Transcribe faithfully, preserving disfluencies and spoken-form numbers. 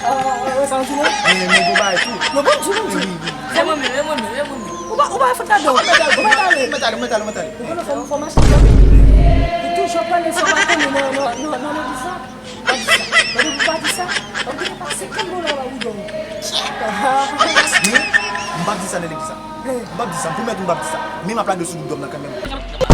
Ah, ah, ah, sa w di la? Men, men gon bagay tou. Non, bon, di, bon, di. Wi, wi. Lè mwen menm, lè mwen menm, lè mwen menm. Ou pa, ou pa fout ladan. Ou mèt ale, ou mèt ale, ou mèt ale, ou mèt ale. Ou konnen fò, fò mache djòl. Ou toujou ap pale sa w pa konnen nan, nan, nan, nan legliz la. Pa di sa. Gade pou pa di sa. W ap gentan pase senkant dola la ou dòmi. Men, m p ap di sa nan legliz la. M p ap di sa. M pwomèt ou m p ap di sa. Men m ap lage sou bout dòm nan kanmenm.